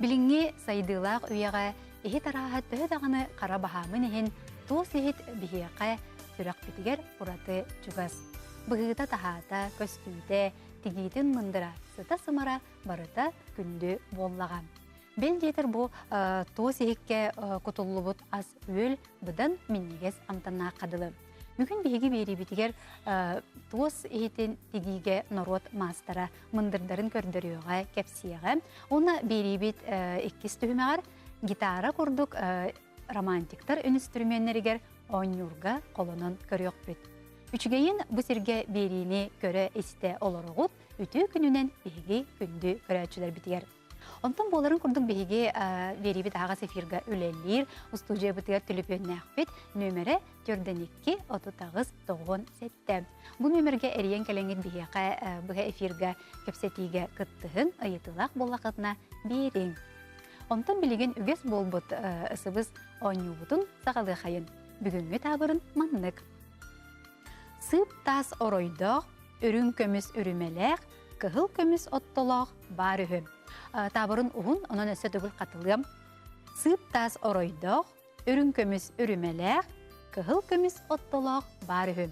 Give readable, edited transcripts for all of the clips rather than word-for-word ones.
Билиҥҥи сайдыылаах үйэҕэ иһит арааһа төһө даҕаны хара баһаамын иһин, туос иһит биһиэхэ сүрэхпитигэр ураты чугас. Быһыыта-таһаата, көстүүтэ, тигиитин мындыра, сыта-сымара барыта күндү буоллаҕа. Бэл диэтэр бу туос иһиккэ кутуллубут ас-үөл быдан минньигэс амтаннаахха дылы. Бүгүн биһиги биэриибитигэр туос иһитин тигиигэ норуот маастара мындырдарын көрдөрүөҕэ, кэпсиэҕэ. Уонна биэриибит иккис түһүмэҕэр гитара курдук романтиктар үнүстүрүмүөннэригэр оонньуурга холонон көрүөхпүт. Үчүгэйин бу сиргэ биэриини көрө-истэ олороҕут, үтүө күнүнэн биһиги күндү көрөөччүлэрбитигэр. Онтон буоларын курдук биһиги биэриибит аһаҕас эфирга үлэлиир устуудьуйабытыгар төлөпүөннээхпит нүөмэрэ 42 38 97. Бу нүөмэргэ эрийэн кэлэҥҥит биһиэхэ быһа эфирга кэпсэтиигэ кыттыһыҥ, ыйытыылаах буоллаххытына биэриҥ. Онтон билигин үгэс буолбут ысыбыс оонньуубутун саҕалыахайын. Бүгүҥҥү таабырын маннык. Сыып таас оройдоох, үрүҥ көмүс үрүмэлээх, кыһыл көмүс оттолоох баар үһү. Таабырын уһун, онон өссө төгүл хатылыам. Сыып таас оройдоох, үрүҥ көмүс үрүмэлээх, кыһыл көмүс оттолоох баар үһү.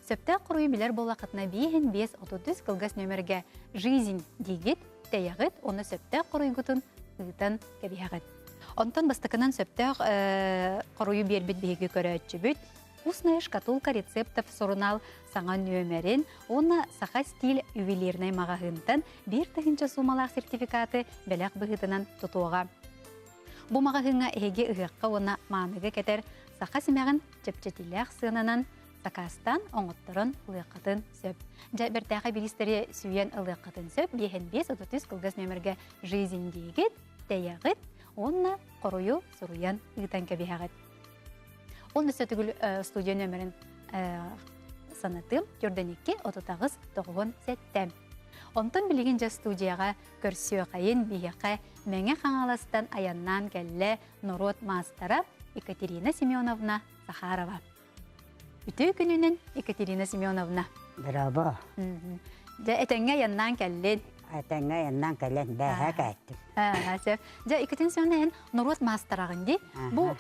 Сөптөөх хоруйу билэр буоллаххытына биэһин 5 33 кылгас нүөмэргэ «Жизнь» диигит, тэйэҕит уонна сөптөөх хоруйгутун ыытан кэбиһэҕит. Онтон бастакынан сөптөөх хоруйу биэрбит биһиги көрөөччүбүт Вкусная шкатулка рецептов сурунаал саҥа нүөмэрин уонна Саха стиль ювелирнай маҕаһыынтан 1000 суумалаах сертификаты бэлэх быһыытынан тутуоҕа. Бу маҕаһыыҥҥа эһиги ыһыахха уонна мааныга кэтэр саха симэҕин чэпчэтиилээх сыананан сакаастаан оҥотторон ылыаххытын сөп. Дьэ, бэртээхэй бириистэри сүүйэн ылыаххытын сөп. Биэһин 5 33 кылгас нүөмэргэ «Жизнь» диигит, тэйэҕит уонна хоруйу суруйан ыытан кэбиһэҕит. Ол өссө төгүл студия нөмерин санатыым 42 38 97. Онтон билигин дьэ студияҕа көрсүөхэйин биһиэхэ Мэҥэ Хаҥаластан айаннаан кэллэ норуот маастара Екатерина Семеновна Захарова. Үтүө күнүнэн Екатерина Семеновна. Браво. Дьэ этэҥҥэ айаннаан кэллин. Этэҥҥэ айаннаан кэлэн бээһэ кээттим. Сөп. Дьэ Екатерина Семеновна эн норуот маастараҕын дии. Бу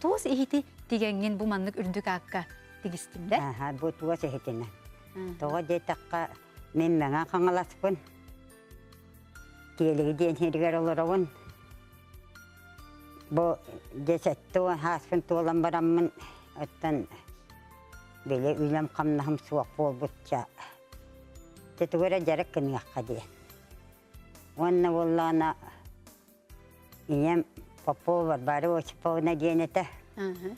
туос иһити тигэҥҥин бу маннык үрдүк аакка тигистим да? Аха, бу туос иһитинэн. Тоҕо диэтэххэ мин Мэҥэ Хаҥаласпын. Тиэлиги диэн сиригэр олоробун. Бу дьэ 70 сааспын туолан бараммын, оттон били үлэм-хамнаһым суох буолбучча, дьэ тугу эрэ дьарык гыныахха диэн. Уонна буоллаҕына ийэм Попова Варвара Осиповна диэн этэ,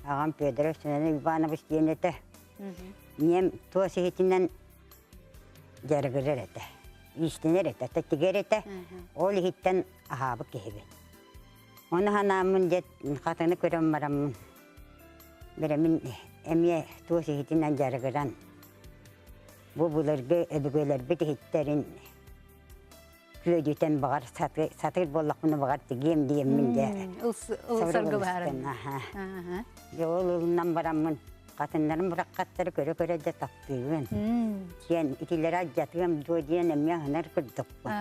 аҕам Федоров Семен Иванович диэн этэ. Ийэм туос иһитинэн дьарыгырар этэ, иистэнэр этэ, тигэр этэ. Ол иһиттэн аһаабыт киһибин. Ону санааммын дьэ хатыны көрөн бараммын бэрэ мин эмиэ туос иһитинэн дьарыгыран бу былыргы өбүгэлэрбит иһиттэрин күөдьүтэн баҕар сатыыр буоллахпына баҕар тигиэм диэммин дьэ ылсарга баарын дьэ ол ылынан бараммын хатыннарым быраххаттары көрө-көрө дьэ таптыыбын диэн итилэри алдьатыам дуо диэн эмиэ аһынар курдукпун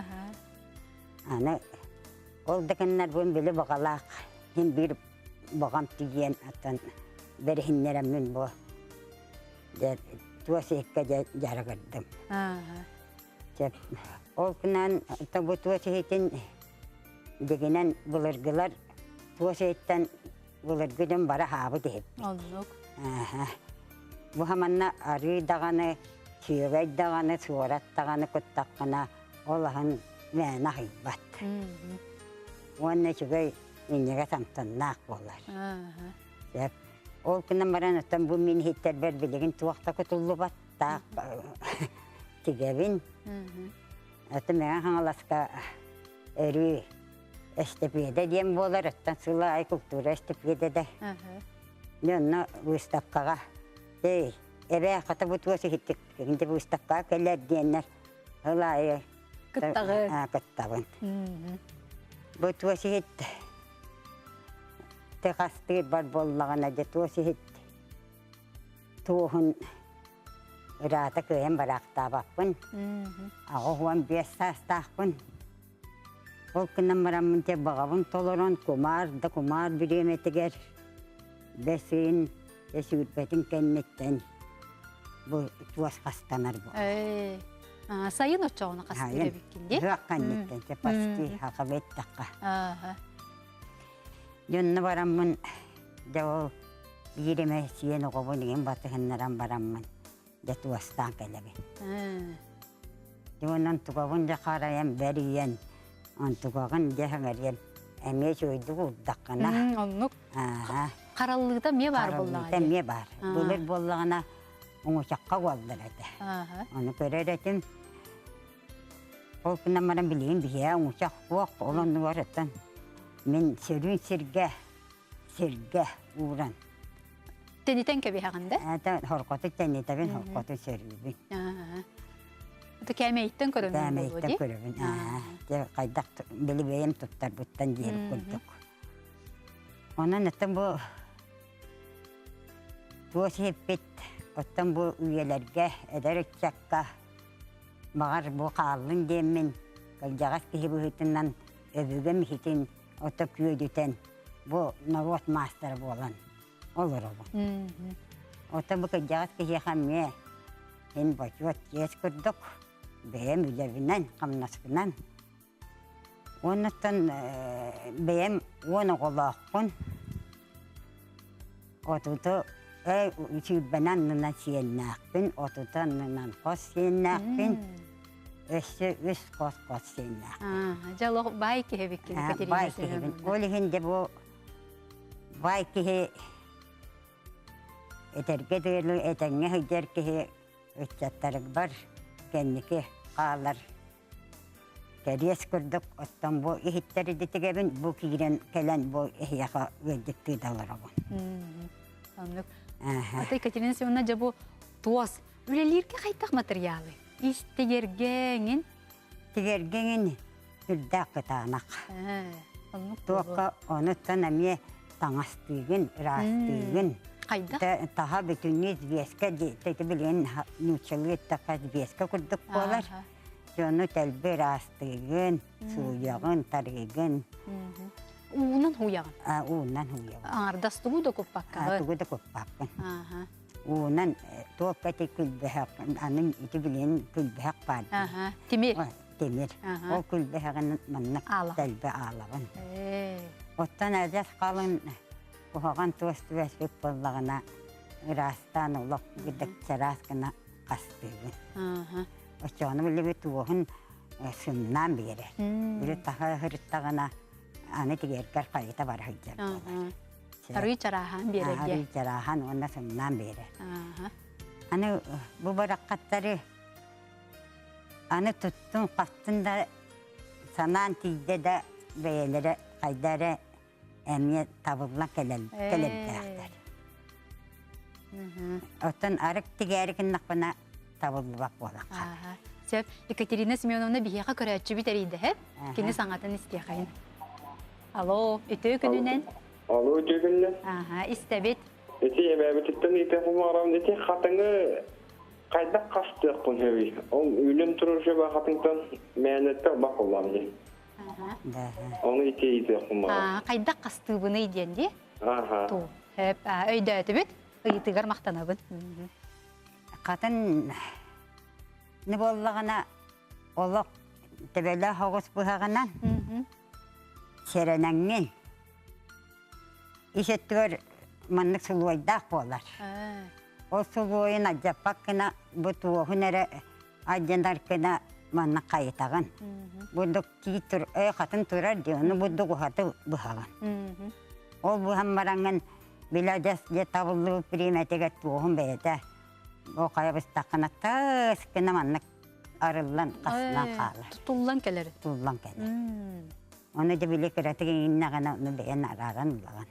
Аны ол да гыннарбын били баҕалаах син биир баҕам тиийэн аттан бэриһиннэрэммин бу дьэ туос иһиккэ дьэ дьарыгырдым. Дьэ ол гынан бу туос иһитин дигинэн былыргылар туос иһиттэн былыргы дьон бары аһаабыт иһиппит. Оннук. Бу хаманна арыы даҕаны, сүөгэй даҕаны, суорат даҕаны куттаххына ол аһын мээнэ аһыйбат. Уонна үчүгэй минньигэс амтаннаах буолар. Сөп. Ол гынан баран оттон бу мин иһиттэрбэр билигин туох да кутуллубат таах тигэбин. Оттон Мэҥэ Хаҥаласка өрүү эстепиэдэ диэн буолар, оттон сыл аайы култуура эстепиэдэ Дьэ онно выставкаҕа эй, эбээ хата бу туос иһиттик выставкаҕа кэлэр диэннэр Ол аайы Кыттаҕы. Кыттабын. Бу туос иһит Техастыыр бар буоллаҕына дьэ туос иһит туоһун ыраата кыайан бараахтаабаппын. 85 саастаахпын. Ол гынан бараммын дьэ баҕабын толорон кумаар да кумаар бириэмэтигэр бэс ыйын дьэ сүүрбэтин кэнниттэн бу туос хастанар буолар. Ээ, сайын оччоҕуна хастыыр эбиккин дии? Ыһыах кэнниттэн дьэ почти хахабы эттэххэ. Ааха. Дьонно бараммын дьэ ол биир эмэ сиэн оҕобун игин батыһыннаран бараммын дьэ туостаан кэлэбин. Дьэ онон тугабын дьэ харайан бэрийэн, онтугаҕын дьэ сэҥэриэн эмиэ үчүгэйдик уурдаххына. Оннук. Ааһа. Хараллыыта эмиэ баар буоллаҕа Хараллыыта эмиэ баар. Былыр буоллаҕына оҥочоххо уоллар этэ. Ону көрөр этим. Ол гынан баран билигин биһиэхэ оҥочох суох, ол оннугар оттон мин сөрүүн сиргэ сиргэ ууран Тэнитэн кэбиһэҕин да? Это хоркоту тэнитэбин, хоркоту сөрүүбүн. Это кээмэйиттэн көрөбүн Кээмэйиттэн көрөбүн. Дьэ хайдах били бэйэм туттарбыттан диэри курдук. Онон оттон бу туос иһиппит, оттон бу үйэлэргэ эдэр ыччакка баҕар бу хааллын диэммин кырдьаҕас киһи быһыытынан өбүгэм иһитин ото күөдүтэн бу норуот маастара буолан олоробун. Ото бу кырдьаҕас киһиэхэ эмиэ эн бочуот чиэс курдук бэйэм үлэбинэн, хамнаспынан. Уоннаттан бэйэм 10 оҕолоохпун. Отуту сүүрбэнэн аннынан сиэннээхпин, отуту аннынан хос сиэннээхпин. Өссө үс хос-хос сиэннээхпин. Дьэ олох баай киһи эбиккин, Екатерина Баай киһибин. Ол иһин дьэ бу баай киһи этэргэ дылы этэҥҥэ сылдьар киһи ыччаттарыгар кэнники хаалар кэриэс курдук оттон бу иһиттэр идэтигэбин бу киирэн кэлэн бу эһиэхэ ыалдьыттыы да олоробун. Оннук. Ата Екатерина Семеновна дьэ бу туос үлэлииргэ хайдах матырыйаалы? Ис тигэргэҥин? Тигэргэҥин үрдээх кытаанах. Оннук Туохха онуттан эмиэ таҥастыыгын, ыраастыыгын. Хайдах? Таһа бүтүннүү известка ити билигин нууччалыы эттэххэ известка курдук буолар. Дьону тэлби ыраастыыгын, сууйаҕын, тарыыгын. Уунан һууйаҕын? Уунан һууйабын. Аҥардас тугу да куппаккаҕын? Тугу да куппаппын. Уунан туохха ити күлбэһэх, аны ити билигин күлбэһэх баар. Тимир. Тимир. Ол күлбэһэҕин маннык тэлбэ аалаҕын. Оттон адьас халын куһаҕан туос түбэспит буоллаҕына ыраастаан олох гыдык чараас гына хастыыбын. Оччоҕуна билибит туоһун сымнаан биэрэр. Били таһа ыһырыттаҕына аны тигэргэр хайыта бара сылдьар буолар. Арыы чарааһаан биэрэргэ. Арыы чарааһаан уонна сымнаан биэрэр. Аны бу бараххаттары аны туттун хастын да санаан тиийдэ да бэйэлэрэ хайда эрэ эмиэ табыллан кэлэн кэлэрдээхтэр. Оттон арык тигээри гыннахпына табыллыбат буолан хаалар. Сөп. Екатерина Семеновна биһиэхэ көрөөччүбүт эрийдэһэ. Кини саҥатын истиэхэйин. Алло, үтүө күнүнэн. Алло, үтүө күнүнэн. Аха, истэбит. Ити эбээбититтэн ыйытыах буоларым ити хатыҥы хайдах хастыахпын сөбүй? Ол үлэм турар сөбө хатыҥтан мээнэттэ бак буллам дии. Ону ити ыйытыахпын баҕар. Хайдах хастыыбыный диэн дии? Аха. Туу. Өйдөөтүбүт. Ыйытыгар махтанабын. Хатын не буоллаҕына олох төбөлөөх оҕус быһаҕынан сэрэнэҥҥин ис өттүгэр маннык сулуойдаах буолар. Ол сулуойун алдьаппат гына бу туоһун эрэ алдьанар гына манна хайытаҕын. Бурдук тиит тур хатын турар дии, ону бурдук уһаты быһаҕын. Ол быһан бараҥҥын били адьас дьэ табыллыбыт бириэмэтигэр туоһун бэйэтэ бу хайа быстаххына тыс гына маннык арыллан хасынан хаалар. Тутуллан кэлэр. Тутуллан кэлэр. Ону дьэ били кыратык иҥиннэҕинэ ону бэйэн арааран ылаҕын.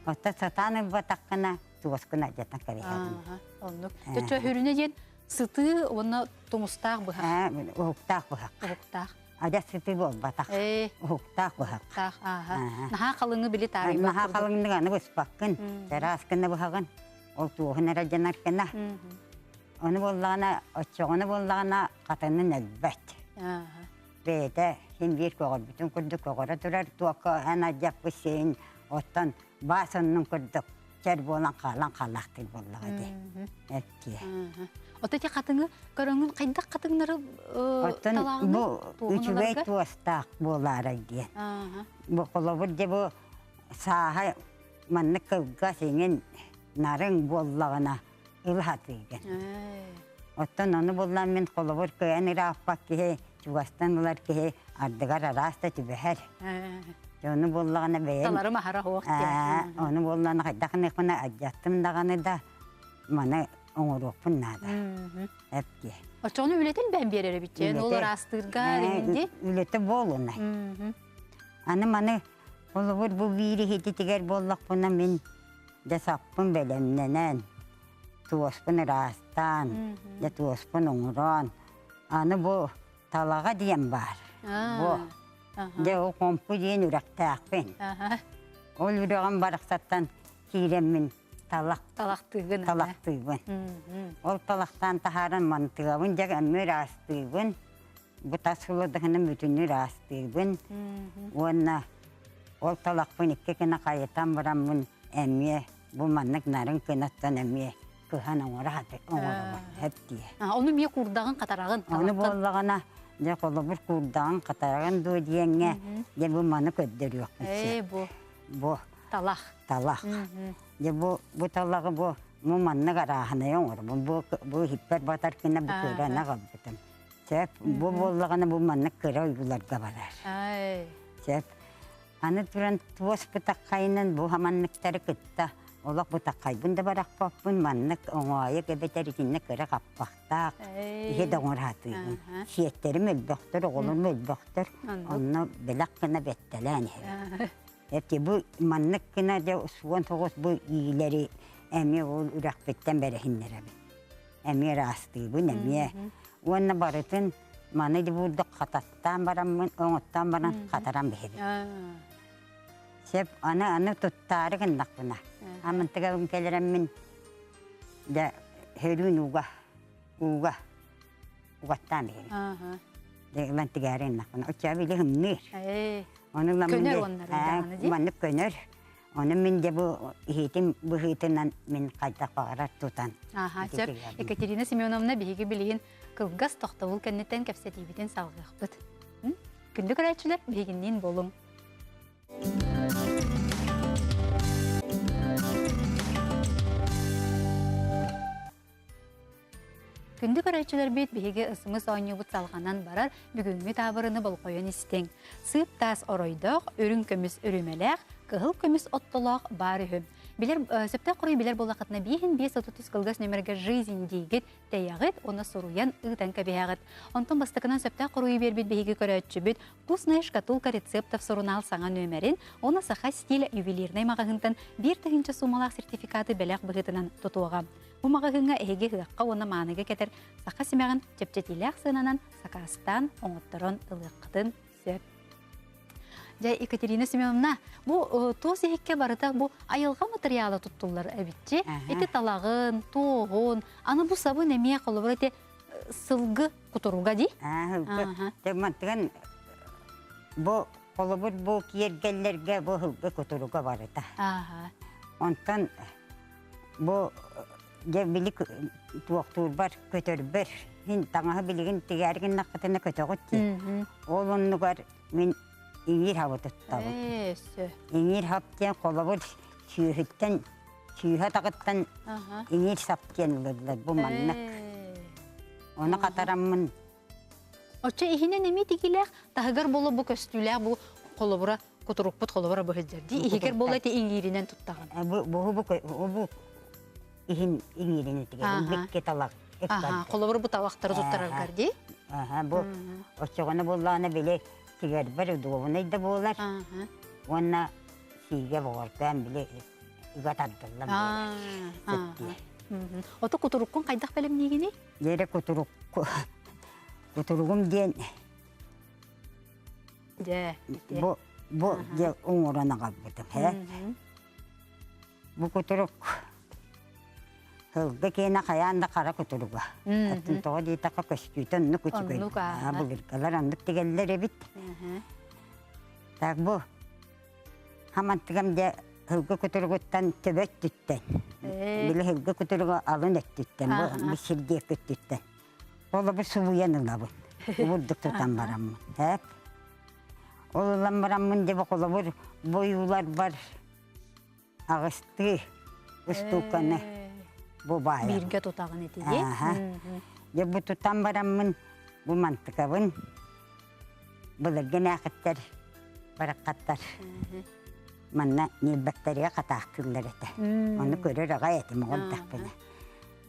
Оттон сатаан ылбатаххына туоскун алдьатан кэбиһэҕин. Оннук. Төчө хүрүнэ диэн сытыы уонна тумустаах быһах. Уһуктаах быһах. Уһуктаах. Адьас сытыы буолбатах. Уһуктаах быһах. Наһаа халыҥы били таарыйбат. Наһаа халыҥнык аны быспаккын. Чараас гына быһаҕын. Ол туоһун эрэ дьанар гына. Ону буоллаҕына, оччоҕуна буоллаҕына хатанын өлбөт. Бэйэтэ син биир көҕөрбүтүн курдук көҕөрө турар туокка эн алдьаппыт сиэйин оттон баас оннун курдук чэр буолан хаалан хаалаахтыыр буоллаҕа дии. Эттиэ. Ото ити хатыҥы көрөҥүн хайдах хатыҥнары Оттон бу үчүгэй туостаах буолаарай диэн. Бу холобур дьэ бу сааһа маннык кылгас иҥин нарыҥ буоллаҕына ылаһатыыгын. Оттон ону буллан мин холобур кыайан ырааппат киһи, чугастан ылар киһи ардыгар араас да түбэһэр. Ону буоллаҕына бэйэм... Таларым аһара суох диэн. Ону буоллаҕына хайдах гыныахпына адьаттым даҕаны да маны оҥоруохпун наада. Эп дии. Оччоҕуна үлэтин бэйэм биэрэр эбит Ол ыраастыырга дии. Үлэтэ буолунай. Аны маны холобур бу биир иһититигэр буоллахпына мин дьэ саппын бэлэмнэнэн, туоспун ыраастаан, дьэ туоспун оҥорон, аны бу талаҕа диэн баар. Бу дьэ ол хомпу диэн үрэхтээхпин. Ол үрэҕим барахсаттан киирэммин талах талахтыыгын талахтыыбын. Ол талахтаан таһааран мантыабын дьэ эмиэ ыраастыыбын. Бу тас сылыдаһыным бүтүннүү ыраастыыбын уонна ол талахпын икки гына хайытан бараммын эмиэ бу маннык нарын кынаттан эмиэ кыһан оҥоро оҥоробун сөп дии. Ону эмиэ куурдаҕын хатараҕын. Ону буоллаҕына дьэ холобур куурдаҕын хатараҕын дуо диэҥҥэ дьэ бу маны көрдөрүөхпүт Ээ бу. Бу. Талах. Талах. Дьэ бу бу талаҕы бу бу маннык арааһынай оҥоробун бу бу иһиппэр батар гына бу кыыран аҕалбытым. Сөп, бу буоллаҕына бу маннык кыра уйгуларга барар. Сөп. Аны туран туос бытаххайынан бу хаманныктары кытта олох бытаххайбын да барахпаппын маннык оҥоойук эбэтэр итиннэ кыра хаппахтаах иһи да оҥораатыыбын. Сиэттэрим өлбөхтөр, оҕолорум өлбөхтөр. Онно бэлэх гына бэттэлээн иһэбин. Эти бу маннык гына дьэ суон соҕус бу иилэри эмиэ ол үрэхпиттэн бэрэһиннэрэбин. Эмиэ ыраастыыбын, эмиэ. Уонна барытын маны бурдук хататтаан бараммын, оҥоттоон баран хатаран биһэбин. Сөп, аны аны туттаары гыннахпына. Амынтыгабын кэлэрэммин дьэ хөрүүн ууга, ууга угаттаан биһэбин. Дьэ ылан тигээри гыннахпына. Оччоҕо били һымныыр. Ону ыламмын Көнөр маннык көнөр. Ону мин дьэ бу иһитим быһыытынан мин хайдах баҕарар тутан. Аха, сөп. Екатерина Семеновна биһиги билигин кылгас тохтобул кэнниттэн кэпсэтиибитин салҕыахпыт. Күндү көрөөччүлэр, биһигинниин буолуҥ. Күндү көрөөччүлэрбит биһиги ысымыс оонньуубут салҕанан барар бүгүҥҥү таабырыны болҕойон истиҥ. Сыып таас оройдоох, үрүҥ көмүс үрүмэлээх, кыһыл көмүс оттолоох баар үһү. Билэр сөптөөх хоруй билэр буоллаххытына биэһин 533 кылгас нүмергэ «Жизнь» диигит, тэйэҕит уонна суруйан ыытан кэбиһэҕит. Онтон бастакынан сөптөөх хоруйу биэрбит биһиги көрөөччүбүт «Вкусная шкатулка рецептов» сурунаал саҥа нүөмэрин уонна «Саха стиль» ювелирнай маҕаһыынтан 1000 суумалаах сертификаты бэлэх быһыытынан тутуоҕа. Бу маҕаһыыҥҥа эһиги ыһыахха уонна мааныга кэтэр саха симэҕин чэпчэтиилээх сыананан сакаастаан оҥотторон ылыаххытын сөп. Дьэ, Екатерина Семеновна, бу туос иһиккэ барыта бу айылҕа матырыйаала туттуллар эбитчи. Ити талаҕын, туоһун, аны бу сабын эмиэ холобур ити сылгы кутуруга дии. Мантыган бу холобур бу киэргэллэргэ бу сылгы кутуруга барыта. Онтон Бу дьэ били туохтуурбар көтөрбөр мин таҥаһы билигин тигээри гыннаххытына көтөҕүт дии. Ол оннугар мин иҥиир хабы туттабын. Иҥиир хап диэн холобур сүүһүттэн сүүһэ атаҕыттан иҥиир сап диэн ылыллар бу маннык. Ону хатараммын Оччо иһинэн эмиэ тигилээх, таһыгар боло бу көстүүлээх бу холобура кутурукпут холобура бу сылдьар дии иһигэр буола ити иҥииринэн туттаҕын бу бу бу иһин иҥиирин этигэр бикки талах холобура бу талахтары туттараргар дии бу оччоҕуна буоллаҕына били тигэрбэр удобунай да буолар уонна сиигэ боҕордоон били ыга тардыллан буолар Ото кутуруккун хайдах бэлэмниигиний? Дьэрэ кутурук кутуругум диэн Дьэ, Бу бу дьэ оҥорон аҕалбытым ээ. Бу кутурук. Сылгы киэнэ хайаан да хара кутуруга. Оттон тоҕо диэтэххэ көстүүтэ оннук үчүгэй. Былыргылар оннук тигэллэр эбит. Так бу хамантыгам дьэ сылгы кутуругуттан төбө өттүттэн. Били сылгы кутуруга алын өттүттэн, бу сир диэки өттүттэн. Олобу субуйан ылабын. Бурдук тутан бараммын. Хэп. Ол ылан бараммын дьэ бу холобур бойууларбар аҕыстыы устууканы бу баайабын. Бииргэ тутаҕын ити Дьэ бу тутан бараммын бу мантыкабын былыргы эмээхиттэр бараххаттар манна ньилбэктэргэ хатаахтыыллар этэ. Ону көрөр аҕай этим оҕордахпына.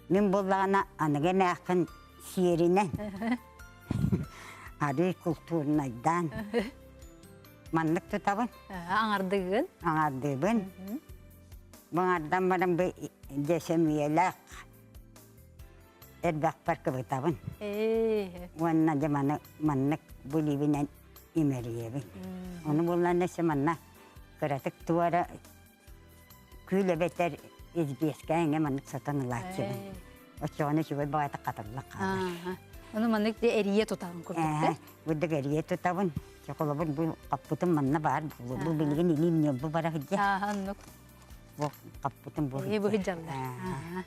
Мин буоллаҕына аныгы эмээххин сиэринэн арыы култуурунайдаан маннык тутабын. Аҥардыгын? Аҥардыыбын. Баҥардан баран бу дьэ сөмүйэлээх эрбэхпэр кыбытабын. Уонна дьэ маны маннык бу илиибинэн имэрийэбин. Ону буоллаҕына өссө манна кыратык туора күл эбэтэр избиэскэ эҥэ маннык сотон ылааччыбын. Оччоҕуна үчүгэй баҕайытык хатыллан хаалар. Ону маннык эрийэ тутаҕын курдук да? Бурдук эрийэ тутабын. Холобур бу хаппытым манна баар буолуо. Бу билигин илиим ньуолбу бара сылдьар. Оннук. Бу хаппытым бу. Бу сылдьаллар.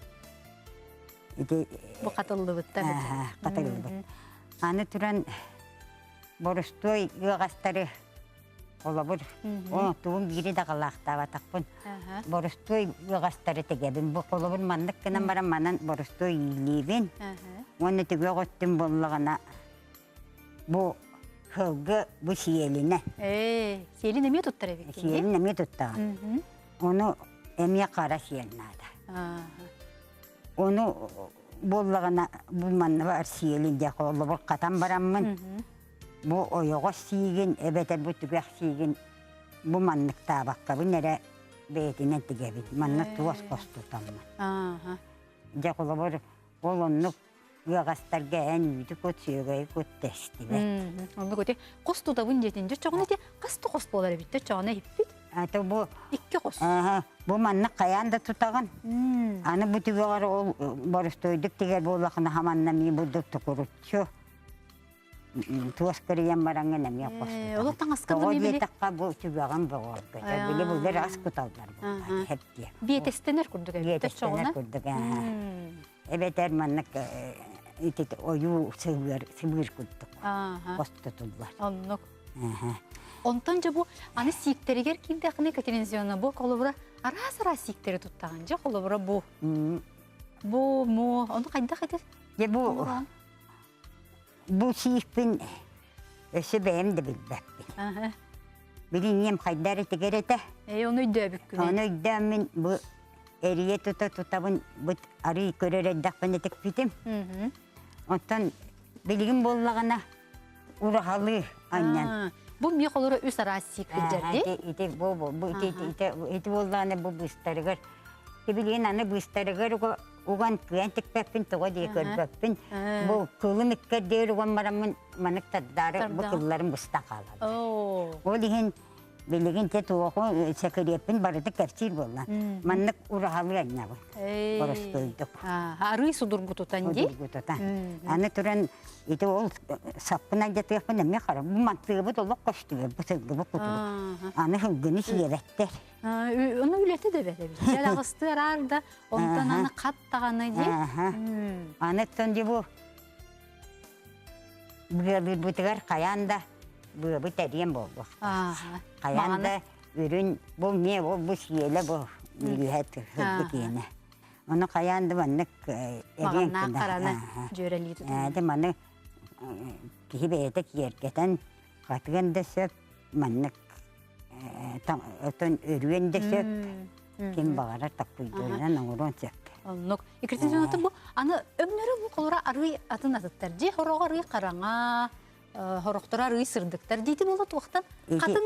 Ити Бу хатыллыбыттар. Хатыллыбыт. Аны туран борустуой ыаҕастары холобур тугун биири да галаахтаабатахпын борустуой ыаҕастары тигэбин бу холобур маннык гынан баран манан борустуой иилиибин уонна түгэх өттүн буоллаҕына бу сылгы бу сиэлинэ сиэлин эмиэ туттар эбиккин сиэлин эмиэ туттаҕын ону эмиэ хара сиэл наада ону буоллаҕына бу манна бар сиэлин дьэ холобур хатан бараммын Бу ойоҕос сиигин эбэтэр бу түгэх сиигин бу манныктаабаккабын эрэ бэйэтинэн тигэбин. Манна туос хостутаммын. Дьэ холобур ол оннук ыаҕастарга эн үүтү кут, сүөгэйи кут тэстибэт. Оннук ити хос тутабын диэтин дьэ чоҕун ити хас да хос буолар эбит дьэ чоҕуна иһиппит. Ата бу икки хос. Бу маннык хайаан да тутаҕын. Аны бу түгэҕэр ол боростуойдук тигэр буоллахына хаманна мии бурдук тукуруччу Туос кырыйан бараҥҥын эмиэ хостутаҕын. Олох таҥаска Тоҕо диэтэххэ бу түгэҕин бөҕөргөтөр. Били былыр ас куталлар буоллар хэптиэ. Биэтэстэнэр курдук эбит. Биэтэстэнэр курдук. Эбэтэр маннык ити ойуу сыбыыр сыбыыр курдук хостутуллар. Оннук. Онтон дьэ бу аны сииктэригэр киирдэххинэ Катерина Семеновна бу холобура араас-араас сииктэри туттаҕын дьэ холобура бу. Бу му ону хайдах ити? Дьэ бу Бу сиикпин өссө бэйэм да билбэппин. Били ийэм хайда эрэ тигэр этэ. Ээ, ону өйдөөбүккүн. Ону өйдөөммүн бу эрийэ тута тутабын бу арый көрөр эрдэхпинэ тикпитим. Оттон билигин буоллаҕына ураһалыы анньан. Бу миэх олоро үс араас сиик сылдьар дии. Ити бу бу ити ити ити буоллаҕына бу быыстарыгар билигин аны быыстарыгар уган кыайан тикпэппин тоҕо дии көрбөппүн бу кылым иккэрдиэр уган бараммын манык тардаары бу кылларым быстан хаалаллар ол иһин билигин те туоху сэкириэппин барыта кэпсиир буолла маннык ураһалыы анньабын боростуойдук арыы судургутутан дии судургутутан аны туран ити ол саппын алдьатыахпын эмиэ хара бу мантыыбыт олох көстүбэт бу сылгыбыт кутурук аны сылгыны сиэбэттэр Ону үлэтэ да бэрт эбит. Дьэ араар да, онтон аны хат даҕаны дии. Аны оттон дии бу быалыырбытыгар хайаан да быабыт эриэн буолуохтаах. Хайаан да үрүн бу эмиэ ол бу сиэлэ бу мүлүһэ сылгы киэнэ. Ону хайаан да маннык эриэн Маҕаннаах хараны дьүөрэлии тутан. Ээ маны киһи бэйэтэ киэргэтэн хатыан да сөп маннык Оттон өрүөн да сөп, ким баҕарар таккуйдуонан оҥоруон сөп. Оннук. Екатерина бу аны өҥнөрө бу холура арый атын атыттар. Дьи хороҕо арый хараҥа, хорохторо арый сырдыктар. Диити буола туохтан хатын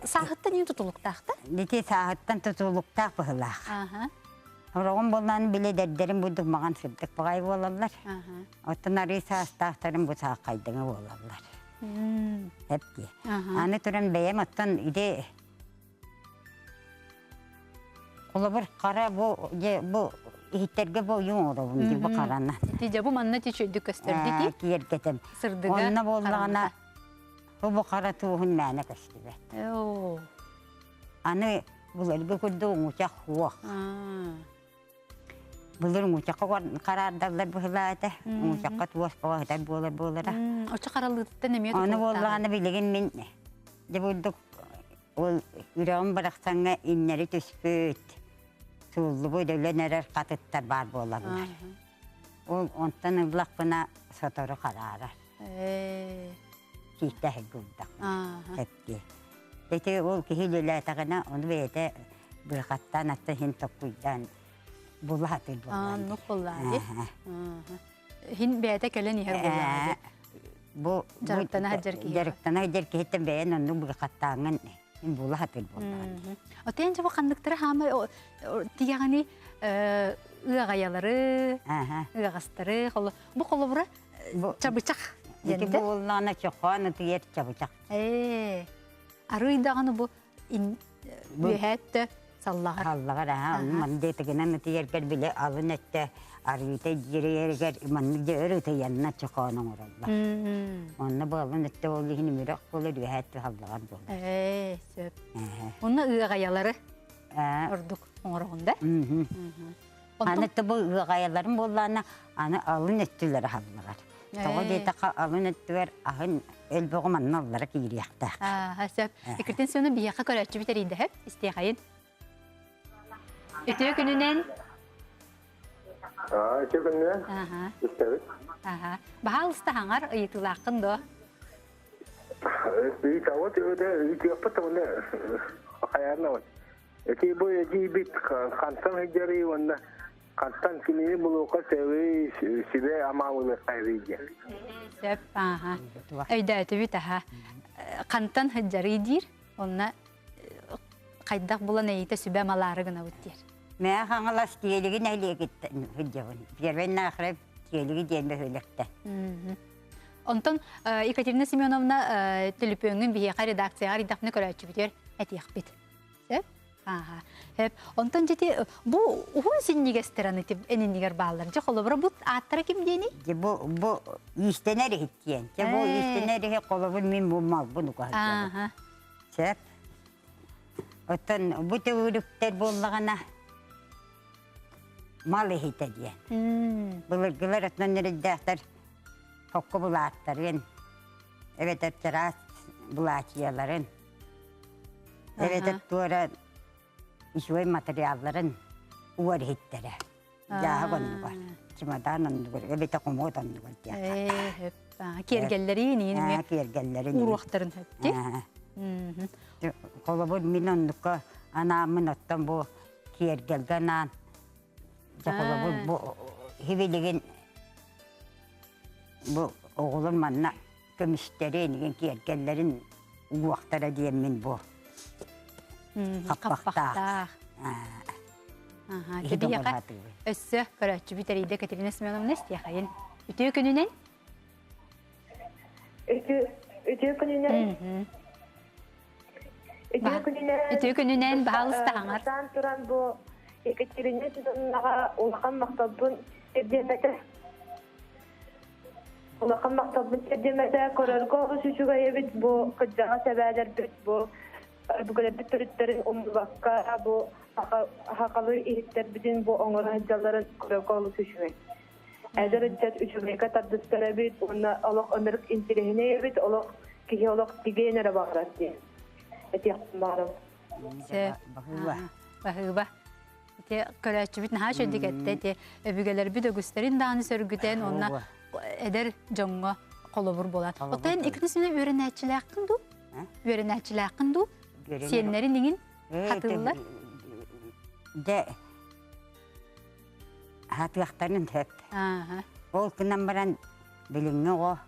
сааһыттан иин тутулуктаахта? Дити сааһыттан тутулуктаах быһылаах. Хороҕум буоллаан биле дэрдэрим бурдук маҕан сырдык баҕай буолаллар. Оттон арый саастаахтарым бу сааххайдыҥы буолаллар. Эп дии. Аны туран бэйэм оттон ити холобур хара бу дьэ бу Иһиттэргэ бу ойуу оҥоробун дии бу харана. Ити дьэ бу манна үчүгэйдик көстөрдү ити. Киэргэтэн. Сырдыга. Онно буоллаҕына бу бу хара туоһун мээнэ көстүбэт. Аны былыргы курдук уҥучах суох. Былыр уҥучахха хараардаллар быһылаа этэ. Уҥучахха туос бөҕө сытар буолар буолара. Оччо харалыытыттан эмиэ Ону буоллаҕына билигин мин дьэ бурдук ол үрэҕим барахсаҥҥа иннэри түспүт, сууллубут өлөн эрэр хатыттар баар буолаллар. Ол онтон ыллахпына сотору хараарар. Киитэ иһигурдах. Тэптиэ. Ити ол киһи үлэлээтэҕинэ, ону бэйэтэ быахаттаан атта иһин токкуйдаан була сатыыр буоллаҕа. Оннук буоллаҕа дии. Иһин бэйэтэ кэлэн иһэр буоллаҕа дии. Бу дьарыктана сылдьар киһи. Дьарыктана сылдьар киһиттэн бэйэн оннук быахаттааҥҥын иһин була сатыыр буоллаҕа дии. Отен дьэ бу ханныктары хаамай тигэҕини ыаҕайалары, ыаҕастары, бу холобура чабычах Ити буоллаҕына чохоон ытыйар чабычах. Ээ, арыый даҕаны бу үөһээттэ саллаҕар. Саллаҕар аһа, манна ытыгынан ытыйаргар били алын өттө арыыта дьиэрийэригэр маннык дьэ өр ытыйанна чохоон оҥороллор. Онно бу алын өттө ол иһин үмүрэх буолар, үөһээ өттө саллаҕар буолар. Ээ, сөп. Онно ыаҕайалары ордук оҥороҕун да? Аны бу ыаҕайаларын буоллаҕына, аны алын өттүлэрэ аһаллаҕар. Тоҕо диэтэххэ, алын өттүгэр аһын элбэҕи манна аллара киириэхтээх. Аа, сөп. Иккитин сыны биһиэхэ көрөөччүбүт эрийдэһэп, истиэхэйин. Үтүө күнүнэн. Аа, үтүө күнүнэн. Аха. Истэбит. Аха. Баһаалыста хаҥар ыйытыылааххын дуо? Ыйытабыт, ыйытыахпыт уонна хайаан Ити бу эдьиийбит хантан сылдьарый уонна хантан кинини булуохха сөбүй, сүбэ ама ылыахха диэн. Сөп, ааха. Өйдөөтүбүт аха. Хантан сылдьарый диир, онно хайдах булан эйитэ сүбэ амалаары гынабыт диир. Мээ Хаҥалас Тиэлиги нэһилиэгиттэн сылдьабын. Первый Наахарев Тиэлиги диэн бөһүөлэктэн. Онтон Екатерина Семеновна төлөпүөҥҥүн биһиэхэ редакцияҕа арыйдахпына көрөөччүбүтүгэр этиэхпит. Сөп? Ааха. Сөп. Онтон дьити бу уһун синньигэстэр аны эниннигэр бааллар. Дьэ холобура бу ааттара ким диэний? Дьэ бу бу иистэнэр иһит диэн. Дьэ бу иистэнэр иһит холобур мин бу малбын угаһыйабын. Сөп. Оттон бу төгүрүктэр буоллаҕына мал иһитэ диэн. Былыргылар оттон эрэйдээхтэр хокку булааттарын, эбэтэр чараас былаачыйаларын Эбэтэр туора үчүгэй материалларын уор иһиттэрэ. Дьааһык оннугар, чемодан оннугар, эбэтэр хомуот оннугар диэххэ. Киэргэллэрин иин киэргэллэрин уруохтарын хөптү. Холобур мин оннукка анааммын оттон бу киэргэлгэ анаан дьэ холобур бу хибилигин бу оҕолор манна көмүстэрин, игин киэргэллэрин угуохтара диэммин бу хаппахтаах. Кэбиһиэхэ өссө көрөөччүбүт эрийдэ Катерина Семеновна истиэхэйин. Үтүө күнүнэн. Үтүө күнүнэн. Үтүө күнүнэн. Үтүө күнүнэн баһаалыста хаҥар. туран бу Екатерина Семеновнаҕа улахан махталбын тиэрдиэм Улахан махталбын тиэрдиэм этэ. Көрөргө олус үчүгэй эбит бу кырдьаҕас эбээлэрбит бу өбүгэлэрбит төрүттэрин умнубакка бу сахалыы иһиттэрбитин бу оҥоро сылдьалларын көрөргө олус үчүгэй. Эдэр ыччат үчүгэйгэ тардыстар эбит уонна олох ынырык интэриэһинэй эбит, олох киһи олох тигиэн эрэ баҕарар диэн этиэхпин баҕарабын. Баһыыба. Баһыыба. Ити көрөөччүбүт наһаа үчүгэйдик эттэ ити өбүгэлэрбит өгүстэрин даҕаны сөргүтэн уонна эдэр дьоҥҥо холобур буолан. Оттон иккисинэ үөрэнээччилээххин дуу? Үөрэнээччилээххин дуу? Сиэннэрин иҥин хатыыллар? Дьэ хатыахтарын сөп. Ол гынан баран билиҥҥи оҕо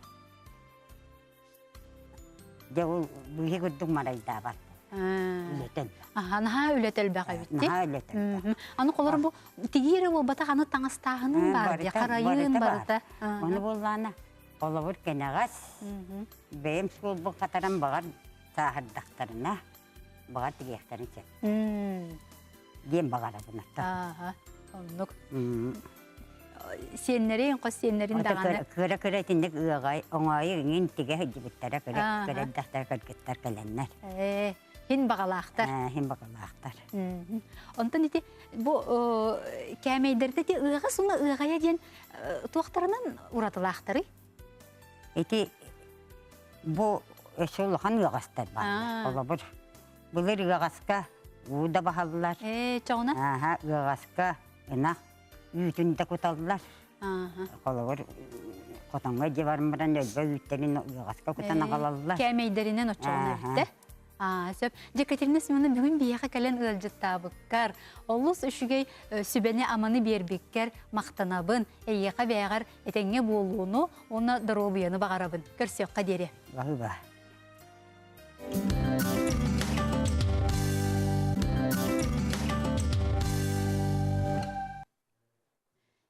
Дьэ ол быыһы курдук марайдаабат. Үлэтэн. Аха, наһаа үлэтэ элбэх эбит. Наһаа үлэтэ элбэх. Аны холор бу тигиирэ буолбатах, аны таҥастааһынын баар дии, харайыын барыта. Ону буоллаана, холобур кэнэҕэс бэйэм суолбун хатаран баҕар сааһырдахтарына, баҕар тигиэхтэрин сөп. Диэн баҕарабын аттан. Оннук. Сиэннэрин, хос сиэннэрин даҕаны. Кыра-кыра итинник ыаҕай, оҥоойу иҥин тигэ сылдьыбыттара, кыра кыра эрдэхтэр кыргыттар кэлэннэр. Ээ, хин баҕалаахтар. Хин баҕалаахтар. Онтон ити бу кээмэйдэрдэ ити ыаҕас уна ыаҕайа диэн туохтарынан уратылаахтарый? Ити бу өссө улахан ыаҕастар бааллар. Холобур, былыр ыаҕаска уу да баһаллар. Ээ, чоҕуна? Ааһа, ыаҕаска ынах үүтүн да куталлар. Холобур, хотоҥҥо дьиэ баран баран өлбө үүттэрин ыаҕаска кутан аҕалаллар. Кээмэйдэринэн оччоҕуна эбиттэ. Аа, сөп. Дьэ, Катерина Семеновна, бүгүн биһиэхэ кэлэн ыалдьыттаабыккар, олус үчүгэй сүбэни-аманы биэрбиккэр махтанабын. Эйиэхэ бэйэҕэр этэҥҥэ буолууну уонна доруобуйаны баҕарабын. Көрсүөххэ диэри. Баһыыба.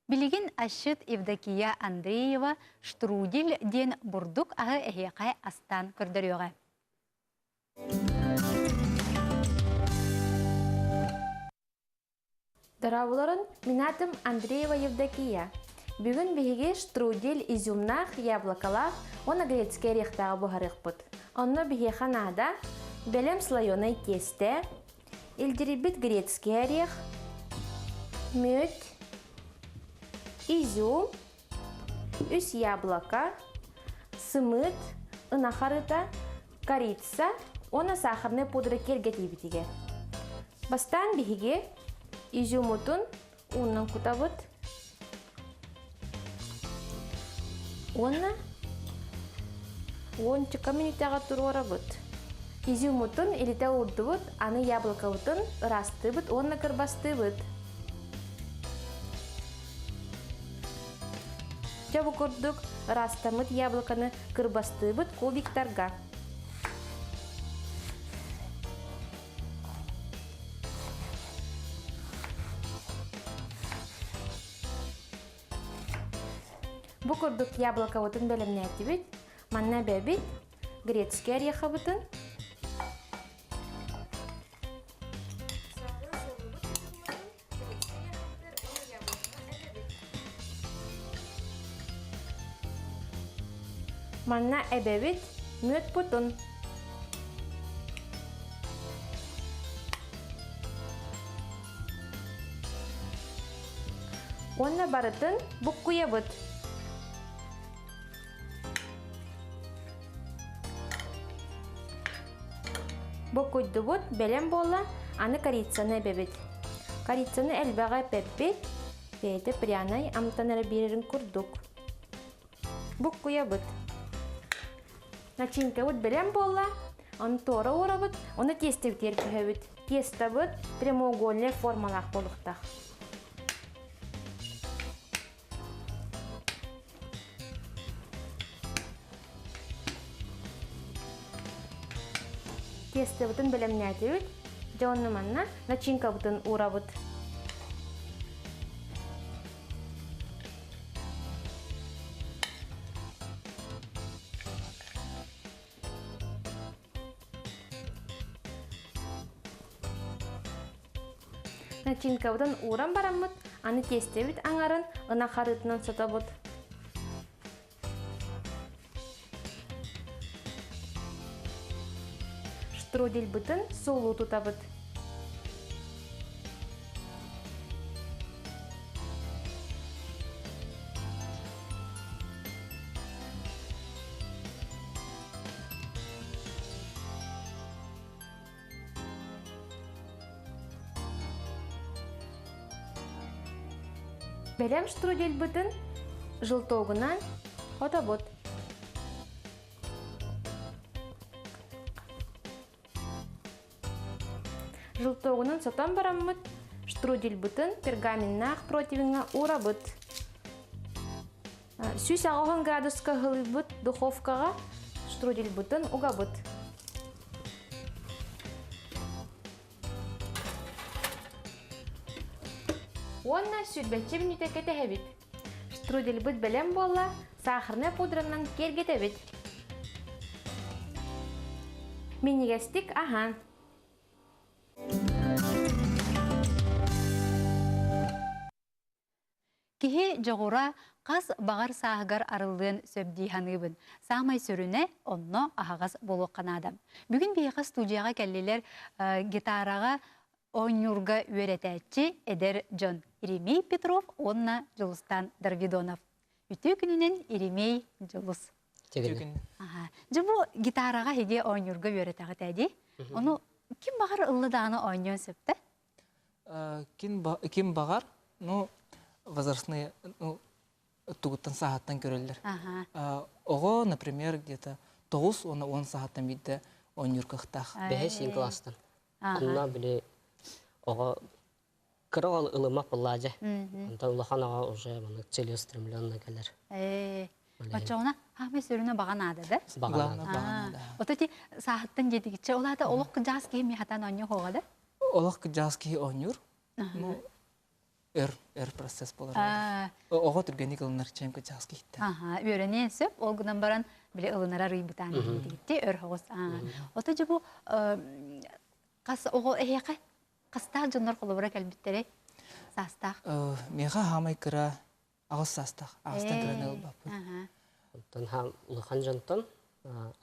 Билигин асчыт Евдокия Андреева штрудель диэн бурдук аһы эһиэхэ астаан көрдөрүөҕэ. Дорооболорун, мин аатым Андреева Евдокия. Бүгүн биһиги штрудель изюмнаах, яблокалаах уонна грецкэй ориэхтааҕы буһарыахпыт. Онно биһиэхэ наада бэлэм слоеный тиэстэ, илдьирийбит грецкий орех, мүөт, изюм, үс яблоко, сымыыт, ынах арыыта, корица уонна сахарнай пудра киэргэтиибитигэр. Бастаан биһиги изюмутун уунан кутабыт уонна уончука мүнүүтэҕэ туруорабыт. Изюмутун илитэ уурдубут, аны яблокобутун ыраастыыбыт уонна кырбастыыбыт. Дьэ бу курдук ыраастаммыт яблоконы кырбастыыбыт кубиктарга. Бу курдук яблокобытын бэлэмнээтибит. Манна эбэбит грецкий орехабытын Манна эбэбит мүөт бутун. Уонна барытын буккуйабыт. Буккуйдубут, бэлэм буолла, аны корицаны эбэбит. Корицаны элбэҕи эппэппит, бэйэтэ прянай амтан эрэ биэрэрин курдук. Буккуйабыт. Начинкабыт бэлэм буолла, ону туора уурабыт, ону тиэстэбитигэр түһэбит. Тестобыт прямоугольнай формалаах буолуохтаах. Тестобытын бэлэмнээтибит. Дьэ онно манна начинкабытын уурабыт. Начинкабытын ууран бараммыт, аны тиэстэбит аҥарын ынах арыытынан сотобут. Штрудельбытын суолу тутабыт. Бэлэм штрудельбытын желтогунан отобут. Желтогунан сотон бараммыт штрудельбытын пергаменнаах противеҥҥа уурабыт. 180 градуска ыһылыйбыт духовкаҕа штрудельбытын угабыт. Уонна сүүрбэччэ мүнүүтэ кэтэһэбит. Штрудельбыт бэлэм буолла, сахарнай пудранан киэргэтэбит. Минньигэстик аһаан. Киһи дьоҕура хас баҕар сааһыгар арыллыан сөп дии саныыбын. Саамай сүрүнэ онно аһаҕас буолуохха наада. Бүгүн биһиэхэ студияҕа кэллилэр гитараҕа оонньуурга үөрэтээччи эдэр дьон Еремей Петров уонна Дьулустан Дарвидонов. Үтүө күнүнэн Еремей Дьулус. Дьэ бу гитараҕа эһиги оонньуурга үөрэтэҕит ээ дии. Ону ким баҕар ылла даҕаны оонньуон сөп да? Ким баҕар, ну, возрастные, ну, тугуттан сааһыттан көрөллөр. Оҕо, например, где-то 9 уонна 10 сааһыттан биирдэ оонньуур кыахтаах. Бэһис иин класстан. Онно били оҕо кыра оҕо ылыммат буоллаадьа. Онтон улахан оҕо уже маннык целеустремленно кэлэр. Оччоҕуна хаамай сүрүнэ баҕа наада да? Баҕа наада. Ото ти сааһыттан диэтигиччэ ол аата олох кыдьаас киһи миэхэтэн оонньуу хоҕа да? Олох кыдьаас киһи оонньуур. Ну, өр өр процесс болар. Оҕо түргэнник ылынар чем кыдьаас киһиттэн. Аха, үөрэниэн сөп, ол гынан баран били ылынара арыйбытаан диэтигитти өр хоҕус. Ото дьэ бу хас оҕо эһиэхэ хастаах дьоннор холобура кэлбиттэрэй? Саастаах. Миэхэ хаамай кыра аҕыс саастаах аҕыстан кыраны ылбаппыт. Онтон улахан дьонтон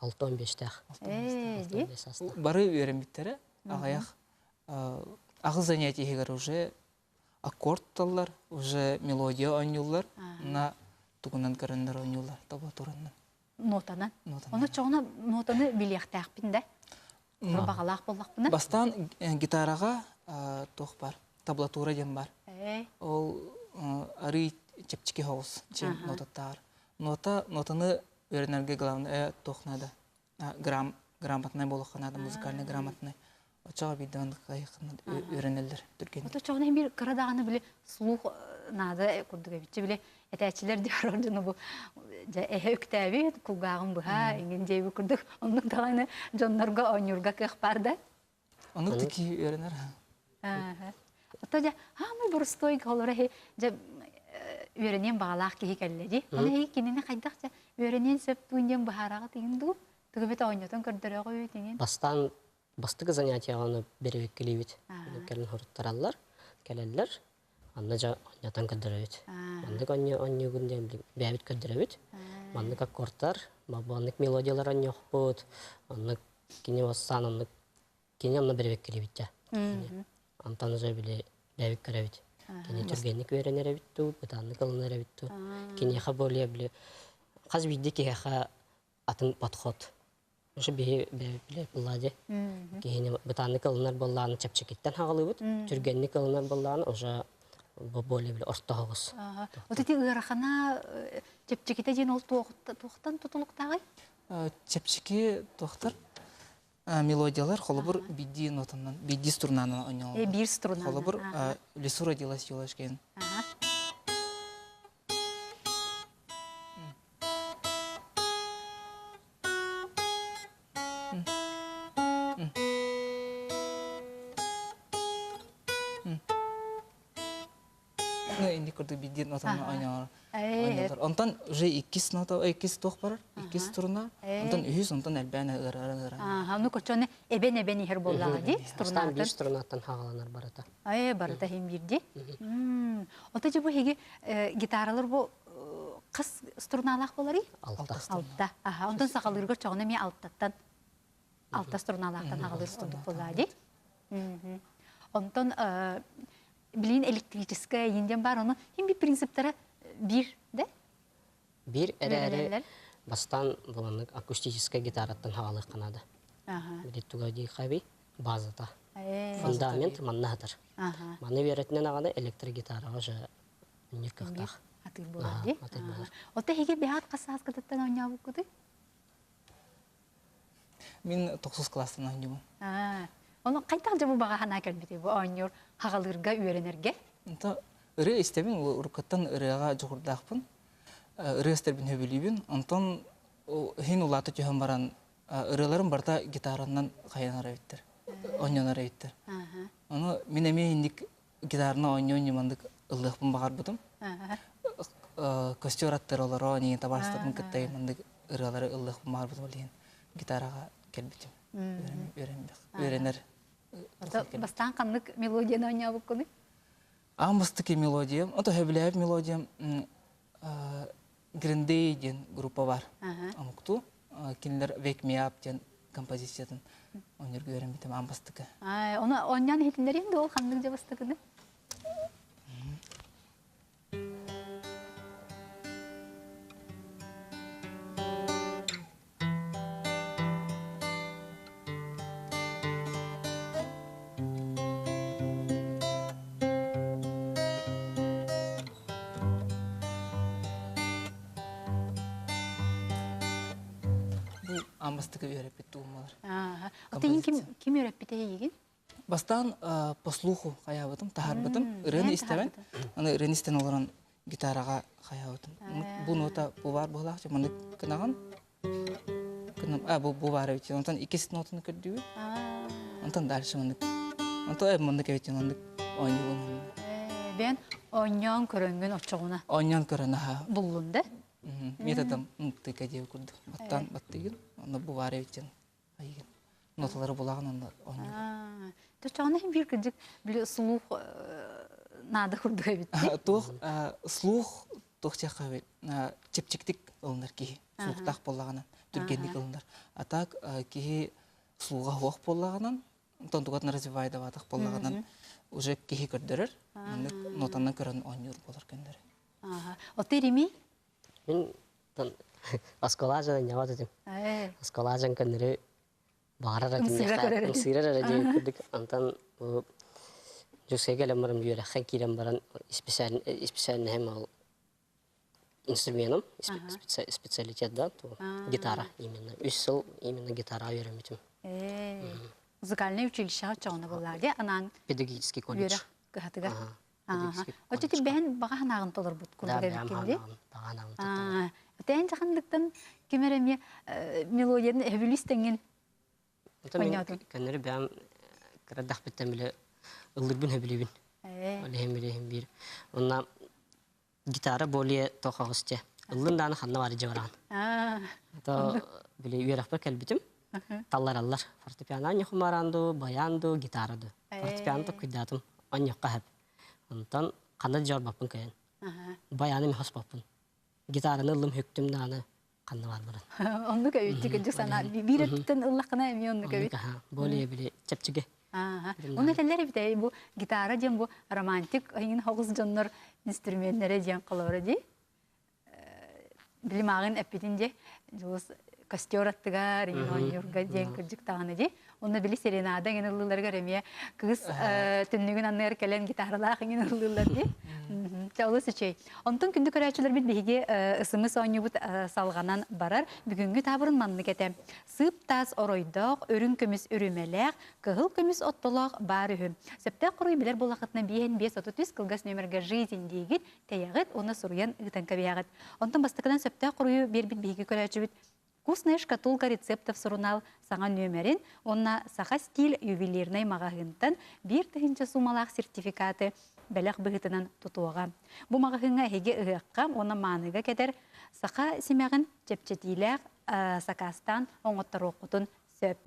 65-тээх. Бары үөрэммиттэрэ аҕыйах аҕыс занятие иһигэр уже аккорд тыллар, уже мелодия оонньууллар, на тугунан көрөннөр оонньууллар, табатураннан. Нотанан. Ону чоҕуна нотаны билиэхтээхпин да? Баҕалаах буоллахпына. Бастаан гитараҕа туох бар, таблатура диэн бар. Ол арый чэпчэки соҕус чем нотаттаар. Нота, нотаны үөрэнэргэ главное туох надо. Грам, грамотнай буолуохха надо, музыкальный грамотный. Оччоҕо биирдэ маннык үөрэнэллэр түргэн. Оччоҕуна биир кыра даҕаны били слух наада курдук эбитчи били этээччилэр диэн дьону бу дьэ эһэ үктээбит кулгааҕын быһа иҥин диэби курдук оннук даҕаны дьоннорго оонньуурга кыах баар да. Оннук да киһи үөрэнэр. Ото дьэ хаамай боростуой холоро дьэ үөрэниэн баҕалаах киһи кэллэ дии. Оны эһи кинини хайдах дьэ үөрэниэн сөп дуун диэн быһаараҕыт иҥин дуу? Тугу бит оонньотон көрдөрөҕүт иҥин? Бастаан бастакы занятиеҕа ону бэрэбиэркэлиибит. Кэлин хоруттараллар, кэлэллэр. Анна дьэ оонньотон көрдөрөбүт. Маннык оонньуугун диэн бэйэбит көрдөрөбүт. Маннык аккордтар, маннык мелодиялар оонньуохпут, оннук кини бастаан оннук кини онно бэрэбиэркэлиибит дьэ. Антон уже били бэйэбит көрөбүт. Кини түргэнник үөрэнэр эбит дуу, бытааннык ылынар эбит дуу. Киниэхэ более били хас биирдии киһиэхэ атын подход. Уже биһи билэ булла Киһини бытааннык ылынар буоллаҕына чэпчэкиттэн хаҕалыыбыт, түргэнник ылынар буоллаҕына уже более били орто соҕус. Вот эти ыарахана чэпчэкитэ диэн ол туохтан тутулуктааҕый? Чэпчэки туохтар мелодиялар холобур биирдии нотанан биирдии струнанан оонньооллор. Биир струнанан. Холобур лесу родилась елочка. Ну, инди курдук биирдии нотаны оонньоолор. Онтон уже иккис нота, иккис туох барар, иккис струна, онтон үһүс, онтон элбээн ыараран ыараран. Ааха, ну кочоны эбен-эбен иһэр буоллаҕа дии, струнаттан. Биир струнаттан хааланар барыта. Э, барыта иһин биирдии. Ото же бу хиги гитаралар бу хас струналаах боларый? Алта. Алта. Аха, онтон сахалыырга чоҕуна эмиэ алтаттан алта струналаахтан хаҕалыыр курдук буоллаа дии. Онтон билин электрическая индиан бар, ону хим bir принциптара биир да? Биир эрээри бастаан буланнык акустическай гитараттан хаҕалыахха наада. Били туга дии хаби базата. Фундамент манна хатар. Маны үөрэтинэн аҕаны электрогитараҕа уже үннүр кыахтаах. Атыыр буолар дии. Атыыр буолар. Ота эһиги бэһаат хас сааскытыттан оонньообуккутуй? Мин тохсус класстан оонньуубун. Ону хайдах дьэ бу баҕа санаа кэлбитий бу оонньуур хаҕалыырга үөрэнэргэ? Онто ырыа истэбин, уруккаттан ырыаҕа дьоҕурдаахпын. Ырыа истэрбин сөбүлүүбүн. Онтон иһин улаата түһэн баран ырыаларым барыта гитаранан хайанар эбиттэр, оонньонор эбиттэр. Ону мин эмиэ инник гитараны оонньуу маннык ыллыахпын баҕарбытым. Костер аттар олоро, нии табаарыстарбын кытта маннык ырыалары ыллыахпын баҕарбытым ол иһин гитараҕа кэлбитим. Үөрэнэр. Бастаан ханнык мелодияны оонньообуккунуй? Аан бастакы мелодиям, ото хөбүлээбит мелодиям Green Day диэн группа бар. Омуктуу. Кинилэр Wake Me Up диэн композициятын онньорго үөрэммитим аан бастакы. Оны онньон иһитиннэрин да ол ханнык дьэ бастакыны? Бу аммастыгы үөрэппит туумалар. Отын ким ким үөрэппитэ эйигин? Бастаан по слуху хайаабытым, таһаарбытым. Ырыаны истэбин. Аны ырыаны истэн олорон гитараҕа хайаабытым. Бу нота бу баар буолаах, маннык гынаҕын. А бу бу баар эбит. Онтон иккис нотаны көрдүүбүт. Онтон дальше маннык. Онтон маннык эбит, маннык оонньуубун. Бен оонньоон көрөнгүн оччоҕуна. Оонньоон көрөн аха. Буллун да? Методом тыка диэ курдук. Баттаан баттыгын, онно бу баар эбит айыгын. Ноталары булаҕын онно оонньуур. Төчөҕүнэ иһин биир кырдьык били слух наада курдук эбит. Туох слух туох диэххэ чэпчэктик ылынар киһи слухтаах буоллаҕынан түргэнник ылынар. А так киһи слуга суох буоллаҕынан онтон тугатын развивайдабатах буоллаҕынан уже киһи көрдөрөр маннык нотанан көрөн оонньуур буолар көннөрү. Отой Реми? Мин оскуолаажан ньават этим. Оскуолаажан көннөрү баҕарар этим. Ымсыырар эрэ диэн курдук. Антан Дьокуускайга кэлэн баран үөрэххэ киирэн баран исписээлинэһим ол инструменым специалитет да гитара именно үс сыл именно гитара үөрэммитим. Музыкальнай училищеҕа чоҕуна буоллаа дии анаан педагогический колледж үөрэх кыһатыгар. Оччо бэһин баҕа санааҕын толорбут курдук эбиккин дии. Баҕа санааҕын толорбут. Тээн дьаханныктан ким эрэ эмиэ мелодияны эһэбилис тэҥҥин Онньоотун. Көннөрү бэйэм кырадахпыттан биле ыллырбын хөбүлүүбүн. Ол иһин билиһин биир. Онна гитара более тохоҕус дьэ. Ыллын дааны ханна бары дьыбараан. То били үөрэхпэр кэлбитим. Таллараллар. Фортепиано анньохумараан ду, баян ду, гитара ду. Фортепиано токкуйдаатым. Анньохха хэп. Онтон ханна дьорбаппын кыйан. Баяны хоспоппун. Гитараны ыллым хүктүм дааны ханна бар баран. Оннук эбит кырдьык санаа. Биир өттүттэн ыллаххына эмиэ оннук эбит. Более били чэпчэки. Оны этэллэр эбит бу гитара диэн бу романтик айын хоҕус дьоннор инструменнэрэ диэн холоро дии. Билим ааҕын эппитин дии. Дьулус костер аттыгар, оонньуурга диэн кырдьык даҕаны дии. Онно били серенада иҥин ыллыыларыгар эмиэ кыыс түннүгүн анныгар кэлэн гитаралаах иҥин ыллыыллар дии. Чэ, олус үчүгэй. Онтон күндү көрөөччүлэрбит биһиги ысымыс оонньуубут салҕанан барар. Бүгүҥҥү таабырын маннык этэ. Сыып таас оройдоох, үрүҥ көмүс үрүмэлээх, кыһыл көмүс оттолоох баар үһү. Сөптөөх хоруй билэр буоллаххытына биэһин биэс отут үс кылгас нүөмэргэ «Жизнь» диигит, тэйэҕит уонна суруйан ыытан кэбиһэҕит. Онтон бастакынан сөптөөх хоруйу биэрбит биһиги көрөөччүбүт Вкусная шкатулка рецептов сурунаал саҥа нүөмэрин уонна Саха стиль ювелирнай маҕаһыынтан 1000 суумалаах сертификаты бэлэх быһыытынан тутуоҕа. Бу маҕаһыыҥҥа эһиги ыһыахха уонна мааныга кэтэр саха симэҕин чэпчэтиилээх сакаастаан оҥотторуоххутун сөп.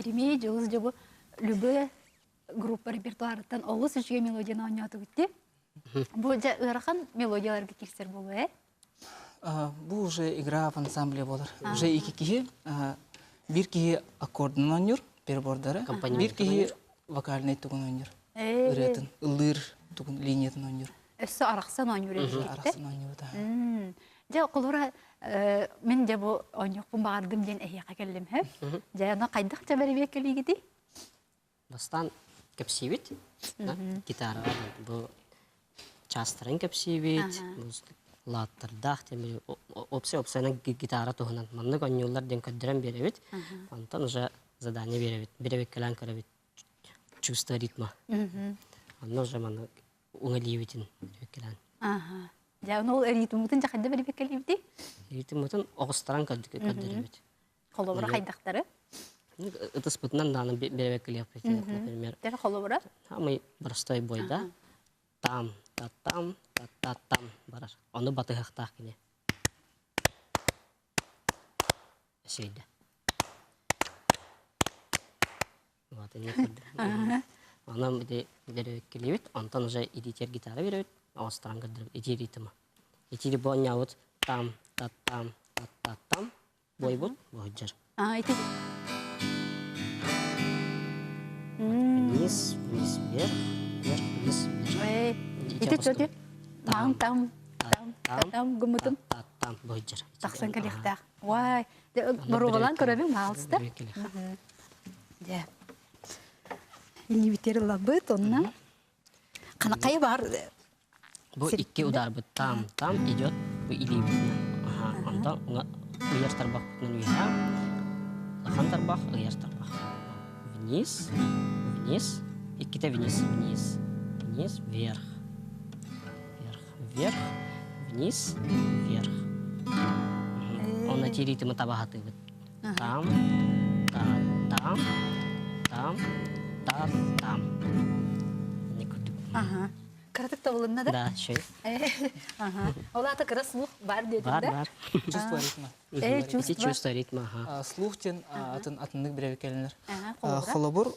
Еремей Дьулус дьобу любы группа репертуарыттан олус үчүгэй мелодияны оонньоотугут дии. Бу дьэ ыарахан мелодияларга киирсэр буолуо ээ? Бу уже игра в ансамбле болар. Уже ики киһи, бир киһи аккордун оонньуур, перебордары, бир киһи вокальный тугун оонньуур. Ырыатын, ыллыыр тугун линиятын оонньуур. Өссө арахсан оонньуур Өссө арахсан оонньуур, да. Дьэ, холура мин дьэ бу оонньуохпун баҕардым диэн эһиэхэ кэллим, һэ? Дьэ, ону хайдах дьэ бэрэбиэркэлиигитий? Бастаан кэпсиибит, гитараҕа бу чаастарын кэпсиибит, лааттардаах тимир опция опциянан гитара туһунан маннык оонньууллар диэн көрдөрөн биэрэбит. Онтон уже задание биэрэбит, бирэбиккэлээн көрөбүт чувство ритма. Онно уже маннык уҥа илиибитин бирибиккэлээн. Дьэ, ону ол ритмутун дьэ хайда бирибиккэлиибитий? Ритмутун оҕустаран көрдөрөбүт. Холобура хайдахтары? Ытыспытынан даҕаны бэрэбэккэлиэхпит, например. Тэр холобура? Самый простой бой, да? Там, та-там, та-та-там барар. Ону батыһахтаах кини. Сөйдө. Вот, ini Онон бити бэрэбэккэлиибит, онтон уже идитер гитара беребит, оҕустаран көрдөрөбүт, ити ритма. Ити бонньаабыт там, та-там, та-та-там, Бойбут боһуджар. А, ити Вниз, вниз, вверх, вверх, вниз, вверх. Ити чөтү там там там там гуммутун там боһуджар. Тахсан кэлиэхтээх. Уай, боруобалаан көрөбүн маалыста. Дьэ. Илиибитер ылабыт онно. Ханакайы бар Бу икки ударбыт там, там идет бу илиибитинэн. Аха, онтон ыйар тарбахпытынан үөһээ, улахан тарбах, ыйар тарбах. Вниз, вниз, иккитэ вниз, вниз, вниз, вверх, вверх, вверх, вниз, вверх. Онно тириитимы табаһатыыбыт. Там, та, там, там, та, там. Ага. Кыратык табылынна да? Да, шөй. Ага. Ол ата кыра слух бар дедим Бар, да? бар. Чувство ритма. Чувство. Чувство ритма, ага. Слух тен атын атыннык биребекелинер. Ага, Холобур,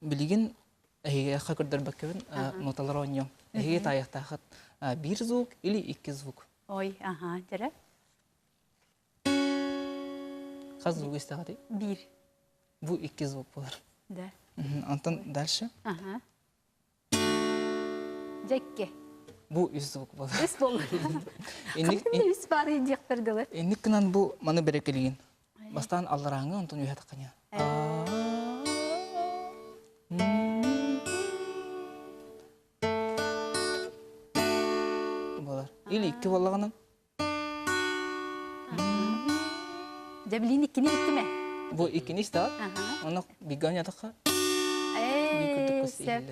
билигин эһиги көрдөрбөккөбүн ноталар оонньуом. Эһиги таайахтаахыт бир звук или икки звук. Ой, ага, дьэрэ. Хас звук истэҕитий? Биир. Бу икки звук буолар. Да. Онтон дальше. Ага. Дьэкке. Бу үс звук буолар. Үс буолар. Инник үс баар диэхпэр дылы. Инник гынан бу маны бэрэкэлигин. Бастаан алларааҥы, онтон үһэ тахханя. Буолар. Или икки буоллаҕынан Дьэ билиин иккини иттиме? Бу иккини истэҕит. Онно бигэ ойнотоххо Ээ, сөп.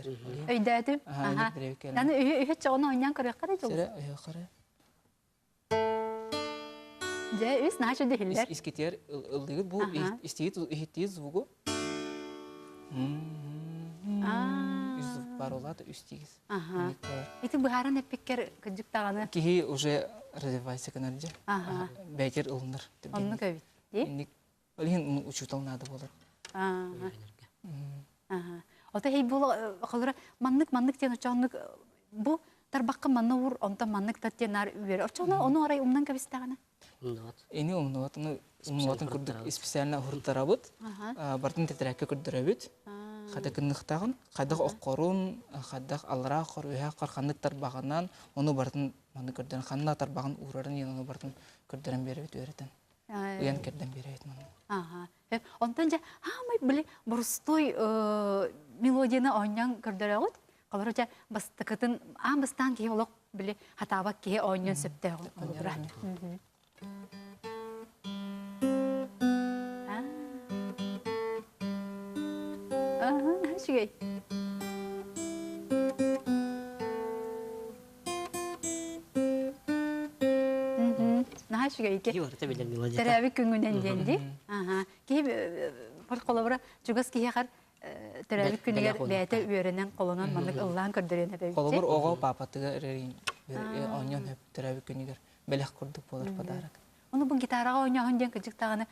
Өйдөөтүм. Аны үһү үһү чоҕуну ойнаан көрүөххэ да дьол. Сэрэ өйөхөрө. Дьэ, үс наһаа үчүгэй Искитиэр ыллыгыт бу истиит иһиттиит звугу. Үс звук бар олата үс тигис. Ити быһааран эппиккэр кырдьык даҕаны. Киһи уже развивайся гынар дьэ. Бэйтер ылынар. Оннук эбит. Инник ол иһин учуутал наада буолар. Ото хей бу холура маннык маннык диэн очооннук бу тарбахха манна уур онтон маннык тат диэн наар үөрэ. Очоно ону арай умнан кэбистэҕинэ. Умнубат. Ини умнубат. Ону умнубатын курдук специально уһуртарабыт. Бартын тетрадька көрдөрөбүт. Хата кынныхтаҕын, хайдах оккорун, хайдах аллараа хор, үһээ хор ханнык тарбаҕынан, ону барытын манны көрдөрөн, ханна тарбаҕын уурарын диэн ону барытын көрдөрөн биэрэбит үөрэтэн. Ыйан кэрдэн биэрэбит манна. Ага. Онтон дьэ, хаамай били борустуой мелодияны оонньоон көрдөрөҕүт. Холобура дьэ бастакытын аан бастаан киһи олох били хатаабат киһи оонньуон сөптөөҕүн холобура. Үчүгэй. Наһаа үчүгэй Киһи барыта билэр мелодията. Төрөөбүт күҥҥүнэн диэн дии. Киһи холобура чугас киһиэхэр төрөөбүт күнүгэр бэйэтэ үөрэнэн холонон маннык ыллаан көрдөрүөн эбэбит. Холобур оҕо паапатыгар оонньоон хөп төрөөбүт күнүгэр бэлэх курдук буолар подарок. Ону бу гитараҕа оонньооһун диэн кырдьык даҕаны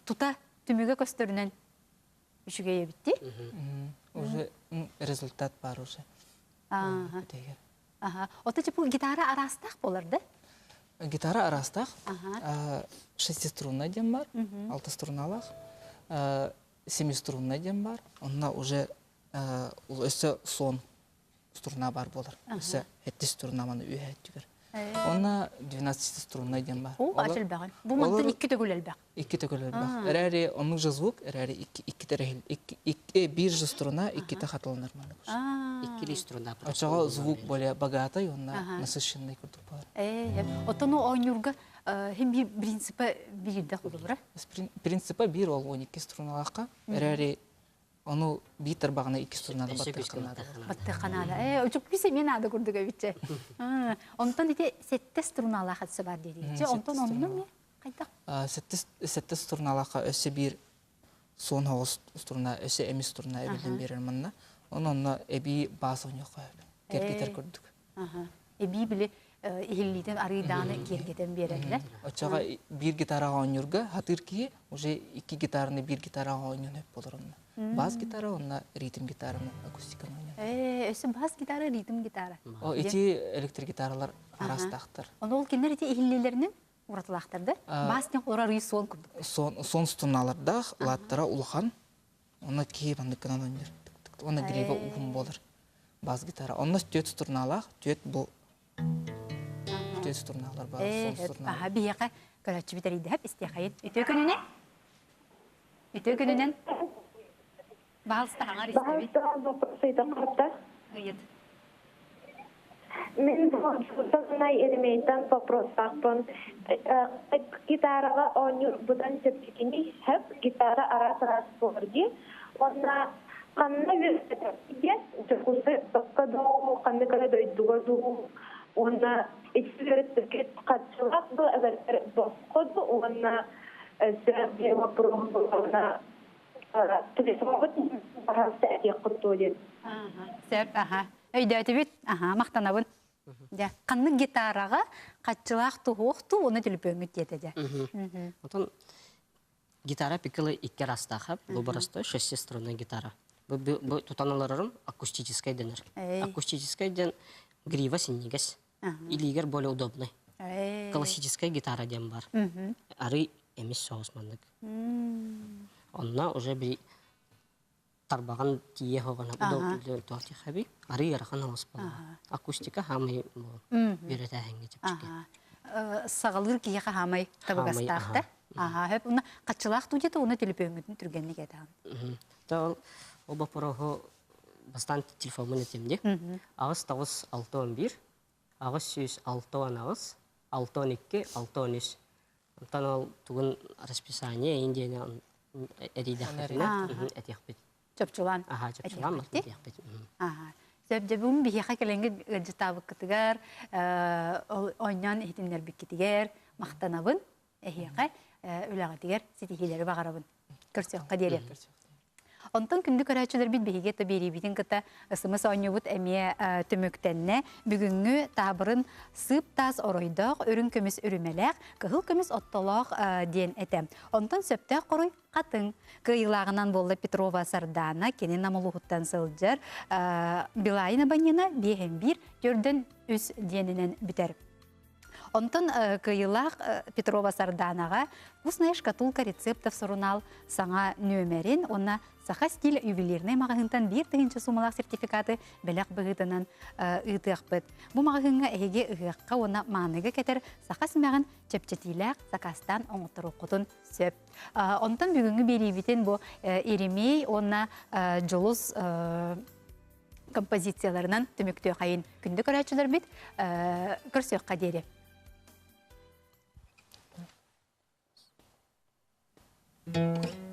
тута түмүгэ көстөрүнэн. үчүгэй эбитти. Уже результат бар уже. Ага. Ото типа гитара арастах болар да? Гитара арастах. Шестиструнная диэн бар, алтыструнналаах. Семиструнная диэн бар. Онно уже өссө сон струна бар болар. Өссө хэттис струна маны үһэ түгэр. Онно 12 струнная диэн бар. О, ачылбагын. Бу мантан икки төгүл элбэх. Икки төгүл элбэх. Эрэри оннук же звук, эрэри икки икки терехил, икки икки бир же струна икките хатыланар маны. Иккили струна. Очоҕо звук более богатый, онно насыщенный курдук болар. Э, отону оонньуурга хим бир принципа бирде холобура. Принципа бир ол 12 струналаахха. Эрэри ону биир тарбаҕына икки струнаны баттыахха наада. Баттыахха наада. Э, учук бисе мен наада курдук эбитче. Онтон ити сетте струналаах атса бар диэри. Онтон онну ми хайдах? Сетте струналаахха өссө биир суон хоҕус струна, өссө эмис струна эбиллэн биэрэр манна. Онон онно эбии баас оонньуохха кэргитэр курдук. Эбии били иһиллиитин арыйдааны киэргэтэн биэрэллэр. Оччоҕо биир гитараҕа оонньуурга хатыыр киһи уже икки гитараны биир гитараҕа оонньуон өп болор онно. Бас гитара онно ритм гитараны акустиканы оонньуон. Ээ, өссө бас гитара, ритм гитара. О, ити электрогитаралар араастаахтар. Ону ол кинилэр ити иһиллиилэринэн уратылаахтар да? Бас диэн олор арыый суон курдук. Сон, сон струналардаах, лааттара улахан. Онно киһи манныккынан оонньуур. Онно грива уһун буолар. Бас гитара. Онно түөрт струналаах, түөрт бу түөрт струналар бар, сон струналар. Аха, биһиэхэ көрөөччүбүт эрийдэһэп истиэхэйин. Үтүө күнүнэн. Үтүө күнүнэн. Баһалста хаҥар истэбит. Баһалста Ыйыт. Мин Сатанай Еремейтан вопростаахпын. Гитараҕа оонньуур быдан чэпчэкиний һэп гитара араас-араас буолар дии. Уонна ханна үөрэтэр диэн Дьокуускай бакка дуу, ханнык эрэ дойдуга дуу уонна ити үөрэттэргит харчылаах дуу эбэтэр босхо дуу уонна өссө биир боппуруоһум буоллаҕына телефоҥҥут баһаалыста этиэххит дуо диэн. Сөп, аха. Өйдөөтүбүт, аха, махтанабын. Дьэ, ханнык гитараҕа хаччылаах туһуох туу, оны түлүпүөҥҥүт диэтэ дьэ. Отон гитара пиккылы икки арастаах, бу боростой шестиструнная гитара. Бу, бу тутан олорорум акустическай дэнэр. Акустическай диэн грива синньигэс. Илиигэр более удобный. Классическая гитара диэн бар. Арый эмис соҕус маннык. Онно уже би тарбаҕын тиийэ хоҕона удобный арый ыарахан оҕус буолла. Акустика хаамай үөрэтээһиҥҥэ чэпчэки. Саҕалыыр киһиэхэ хаамай табыгастаах да. Аха, хөп уна хаччылаах тудьата уна төлөпүөҥҥүтүн түргэнник этаҕын. Та ол боппуруоһу бастаан телефоммун этим дии. Аҕыс тоҕус алта он биир, 868, 612, 613. Онтон ол тугун расписание эйин диэни эрийдэхпитинэ этиэхпит. Чопчулаан. Аха, чопчулаан этиэхпит. Аха. Сөп дьэ бүгүн биһиэхэ кэлэҥҥит ыалдьыттаабыккытыгар, оонньоон иһитиннэрбиккитигэр махтанабын. Эһиэхэ үлэҕитигэр ситиһиилэри баҕарабын. Көрсүөххэ диэри. Онтон күндү көрөөччүлэрбит биһиги это биэриибитин кытта ысымыс оонньуубут эмиэ түмүктэннэ. Бүгүҥҥү таабырын сыып таас оройдоох, үрүҥ көмүс үрүмэлээх, кыһыл көмүс оттолоох диэн этэ. Онтон сөптөөх хоруй хатыҥ. Кыайыылааҕынан буолла Петрова Сардаана, кини Нам улууһуттан сылдьар. Билайын абонена биэһин биир, төрдөн үс диэнинэн бүтэр. Онтон кыайыылаах Петрова Сарданаҕа «Вкусная шкатулка рецептов» сурунаал саҥа нүөмэрин уонна «Саха стиль» ювелирнай маҕаһыынтан биир тыһыынча суумалаах сертификаты бэлэх быһыытынан ыытыахпыт. Бу маҕаһыыҥҥа эһиги ыһыахха уонна мааныга кэтэр саха симэҕин чэпчэтиилээх сакаастаан оҥотторуоххутун сөп. Онтон бүгүҥҥү биэриибитин бу Еремей уонна Дьулус композицияларынан түмүктүөхайын күндү көрөөччүлэрбит көрсүөххэ диэри. Thank you.